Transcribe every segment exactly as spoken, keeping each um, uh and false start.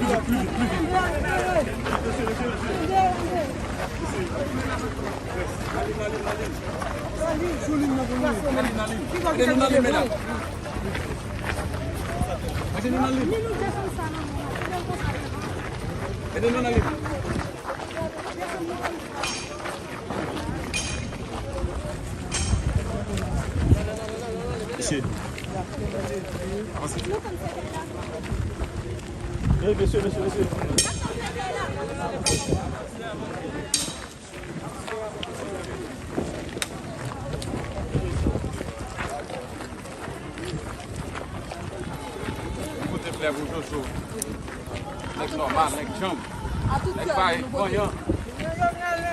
Pli vit, pli vit. Mesye, mesye, mesye. Mesye. Alin, alin, alin. Alin, alin. Ede nou nan lim, medam. Ede nou nan lim. Ede nou nan lim. Mesye. Avanse. Hey, mesye, mesye, mesye. Kote flè pou Jojo. Nèg nòmal, nèg djanm. Nèg parèy, vanyan.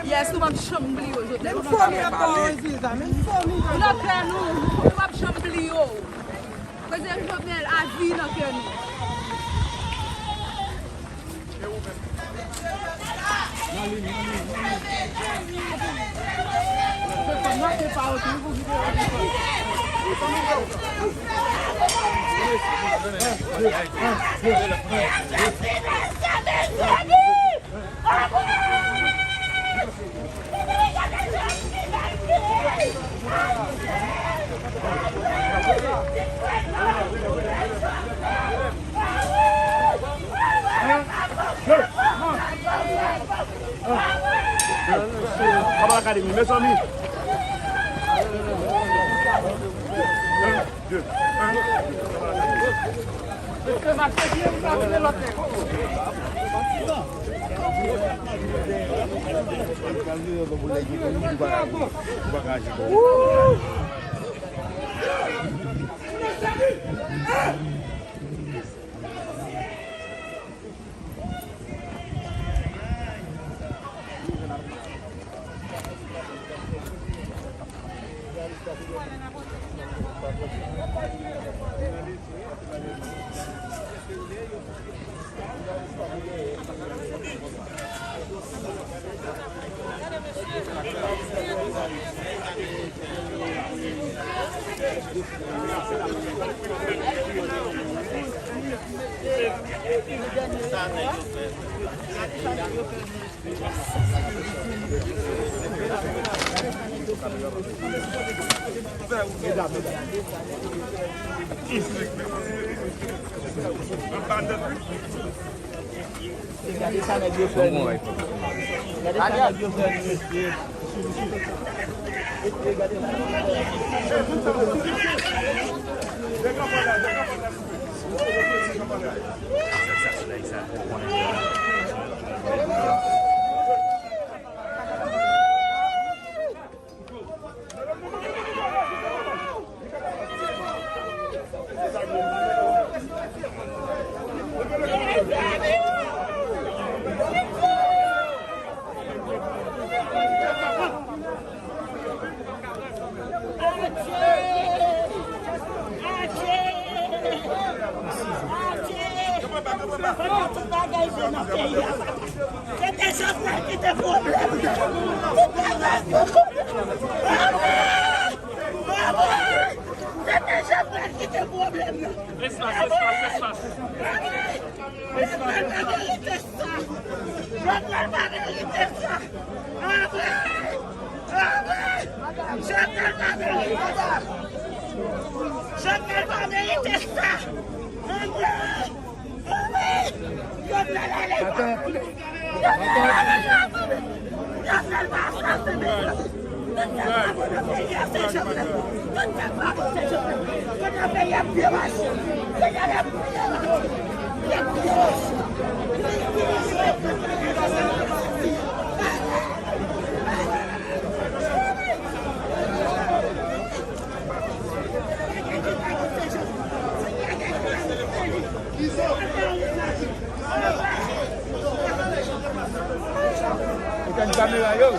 Yes, nou p ap janm bliye w, Jovenel. Nan kè nou, nou p ap janm bliye w. Prezidan Jovenel, avi nan kè nou. Kòman akademi, mezanmi? Gade sa nèg yo fè nou. Gade sa nèg yo fè nou, mesye. Mesye, gade sa nèg yo fè nou. Tout bagay se nan peyi a. Se te Jovenel ki te pwoblèm nan. Tout bagay se Jovenel. Bravo! Bravo! Se te Jovenel ki te pwoblèm nan. Espas, espas, espas. Jovenel pa merite sa. Jovenel pa merite sa. Amen! Amen! Jovenel pa merite sa. Jovenel pa merite sa. Amen! Amen! Jovenel ale. Jovenel ale. Jovenel pa asasinen. Tout nèg pa bon nan peyi a se Jovenel. Tout nèg pa bon se Jovenel. Kounye a peyi a ap vye mache. Peyi a ap vye mache. Li ap vye mache. Etenn kamera yo.